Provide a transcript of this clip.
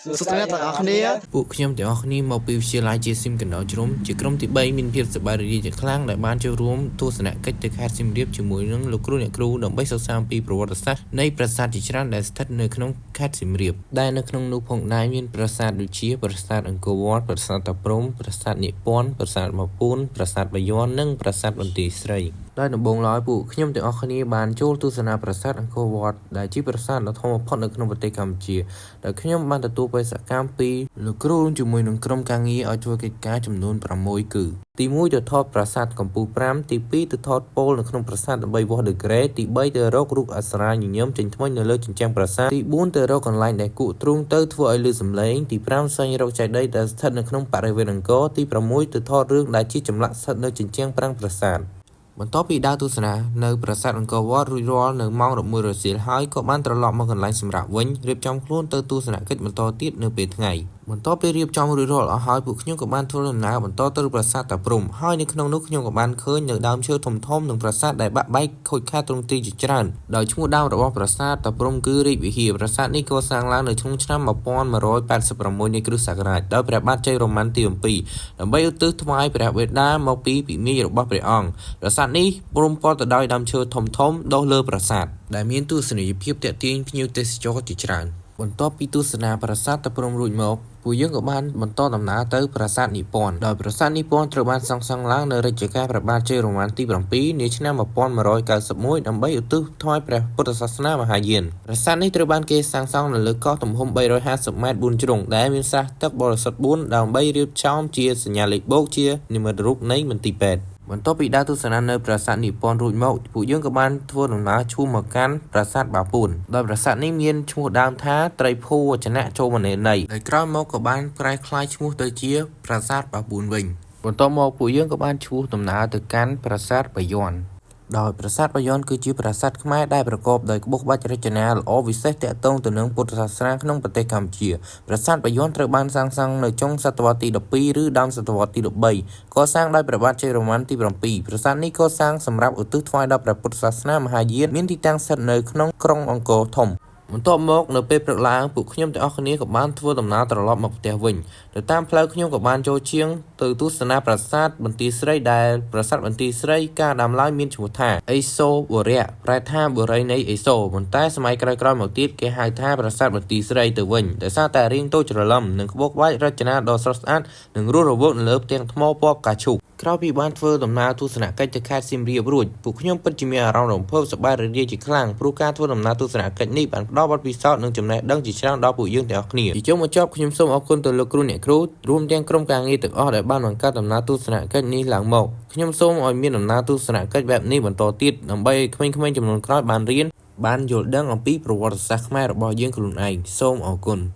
សួស្តីអ្នកទាំងអស់គ្នា ពួកខ្ញុំទាំងអស់គ្នាមកពីវិទ្យាល័យជាស៊ីមកណ្ដោជ្រុំជាក្រុមទី3មានភាពសប្បាយរីករាយជាខ្លាំងដែលបានចូលរួមទស្សនកិច្ចទៅខេត្តសៀមរាបជាមួយនឹងលោកគ្រូអ្នកគ្រូដើម្បីសិក្សាអំពីប្រវត្តិសាស្ត្រនៃប្រាសាទជាច្រើនដែលស្ថិតនៅក្នុងខេត្តសៀមរាបដែលនៅក្នុងនោះផងដែរមានប្រាសាទដូចជាប្រាសាទអង្គរវត្តប្រាសាទតាព្រហ្មប្រាសាទនាគព័ន្ធប្រាសាទបាពួនប្រាសាទបាយ័ននិងប្រាសាទបន្ទាយស្រីដោយដំបូងឡើយពួកខ្ញុំទាំងអស់គ្នាបានចូលទស្សនាប្រាសាទអង្គរវត្តដែលជាប្រាសាទដ៏ធំបំផុតនៅក្នុងប្រទេសកម្ពុជា ដែលខ្ញុំបានទទួលបេសកកម្មពីលោកគ្រូជាមួយនឹងក្រុមការងារឲ្យធ្វើកិច្ចការចំនួន6គឺទី1ទៅថតប្រាសាទកំពូល5ទី2ទៅថតពោលនៅក្នុងប្រាសាទដើម្បីវាស់ដឺក្រេទី3ទៅរករូបអប្សរាញញឹមចេញថ្មីនៅលើជញ្ជាំងប្រាសាទទី4ទៅរកកន្លែងដែលគក់ទ្រូងទៅធ្វើឲ្យលឺសំឡេងទី5ស្វែងរកចេតិយដែលស្ថិតនៅក្នុងបរិវេណអង្គរទី6ទៅថតរឿងដែលជាចម្លាក់ស្ថិតនៅជញ្ជាំងប្រាង្គប្រាសាទ បន្ទាប់ពីដើរទស្សនានៅប្រាសាទអង្គរវត្តរួចរាល់នៅម៉ោង11រសៀលហើយក៏បានត្រឡប់មកកន្លែងសម្រាកវិញរៀបចំខ្លួនទៅទស្សនកិច្ចបន្តទៀតនៅពេលថ្ងៃបន្ទាប់ពីរៀបចំរួចរាល់អស់ហើយពួកខ្ញុំក៏បានធ្វើដំណើរបន្តទៅប្រាសាទតាព្រហ្មហើយនៅក្នុងនោះខ្ញុំក៏បានឃើញនៅដើមឈើធំៗនិងប្រាសាទដែលបាក់បែកខូចខាតទ្រង់ទ្រាយជាច្រើនដោយឈ្មោះដើមរបស់ប្រាសាទតាព្រហ្មគឺរាជវិហារប្រាសាទនេះកសាងឡើងនៅក្នុងឆ្នាំ1186នៃគ្រិស្តសករាជដោយព្រះបាទជ័យរ្ម័នទី7ដើម្បីឧទ្ទិសថ្វាយព្រះបិតាមកពីពិមាចរបស់ព្រះអង្គ ប្រាសាទនេះរុំព័ទ្ធទៅដោយដើមឈើធំៗដុះលើប្រាសាទដែលមានទស្សនីយភាពទាក់ទាញភ្ញៀវទេសចរជាច្រើនបន្ទាប់ពីទស្សនាប្រាសាទតាព្រហ្មរួចមកពួកយើងក៏បានបន្តដំណើរទៅប្រាសាទនិពន្ធដោយប្រាសាទនិពន្ធត្រូវបានសាងសង់ឡើងនៅរជ្ជកាលព្រះបាទជ័យរ្ម័នទី7នាឆ្នាំ1191ដើម្បីឧទ្ទិសថ្វាយព្រះពុទ្ធសាសនាមហាយានប្រាសាទនេះត្រូវបានគេសាងសង់នៅលើកោះទំហំ350ម៉ែត្រ4ជ្រុងដែលមានស្រះទឹកបរិសុទ្ធ4ដើម្បីរៀបចំជាសញ្ញាលេខបូកជានិមិត្តរូបនៃមន្ទីរពេទ្យ បន្ទាប់ពីដើរទស្សនានៅប្រាសាទនិពន្ធរួចមកពួកយើងក៏បានធ្វើដំណើរឆ្ពោះមកកាន់ប្រាសាទបាពួនដោយប្រាសាទនេះមានឈ្មោះដើមថាត្រីភូវចនៈចូលមនេន័យដោយក្រោយមកក៏បានប្រែក្លាយឈ្មោះទៅជាប្រាសាទបាពួនវិញបន្ទាប់មកពួកយើងក៏បានឆ្ពោះដំណើរទៅកាន់ប្រាសាទបាយ័នដោយប្រាសាទបាយ័នគឺជាប្រាសាទខ្មែរដែលប្រកបដោយក្បោះក្បាច់រចនាល្អវិសេសទាក់ទងទៅនឹងពុទ្ធសាសនាក្នុងប្រទេសកម្ពុជាប្រាសាទបាយ័នត្រូវបានសាងសង់នៅចុងសតវត្សទី12ឬដើមសតវត្សទី13កសាងដោយព្រះបាទជ័យរ្ម័នទី7ប្រាសាទនេះកសាងសម្រាប់ឧទ្ទិសថ្វាយដល់ព្រះពុទ្ធសាសនាមហាយានមានទីតាំងស្ថិតនៅក្នុងក្រុងអង្គរធំបន្ទាប់មកនៅពេលព្រឹកឡើងពួកខ្ញុំទាំងអស់គ្នាក៏បានធ្វើដំណើរត្រឡប់មកផ្ទះវិញទៅតាមផ្លូវខ្ញុំក៏បានចូលជាងទៅទស្សនាប្រាសាទបន្ទាយស្រីដែលប្រាសាទបន្ទាយស្រីកាលដើមឡើយមានឈ្មោះថាឥសូបុរៈប្រែថាបុរីនៃឥសូប៉ុន្តែសម័យក្រោយៗមកទៀតគេហៅថាប្រាសាទបន្ទាយស្រីទៅវិញដោយសារតែរាងតូចច្រឡំនិងក្បោះក្បាច់រចនាដ៏ស្រស់ស្អាតនិងរស់រវើកនៅលើផ្ទាំងថ្មពណ៌ផ្កាឈូកក្រោយពីបានធ្វើដំណើរទស្សនកិច្ចទៅខេត្តសៀមរាបរួចពួកខ្ញុំពិតជាមានអារម្មណ៍រំភើបសប្បាយរីករាយជាខ្លាំងព្រោះការធ្វើដំណើរទស្សនកិច្ចនេះបានផ្ដល់បទពិសោធន៍និងចំណេះដឹងជាច្រើនដល់ពួកយើងទាំងអស់គ្នាជាចុងបញ្ចប់ខ្ញុំសូមអរគុណទៅលោកគ្រូអ្នកគ្រូរួមទាំងក្រុមការងារទាំងអស់ដែលបានបង្កើតដំណើរទស្សនកិច្ចនេះឡើងមកខ្ញុំសូមឲ្យមានដំណើរទស្សនកិច្ចបែបនេះបន្តទៀតដើម្បីឲ្យក្មេងៗជំនាន់ក្រោយបានរៀនបានយល់ដឹងអំពីប្រវត្តិសាស្ត្រខ្មែររបស់យើងខ្លួនឯងសូមអរគុណ។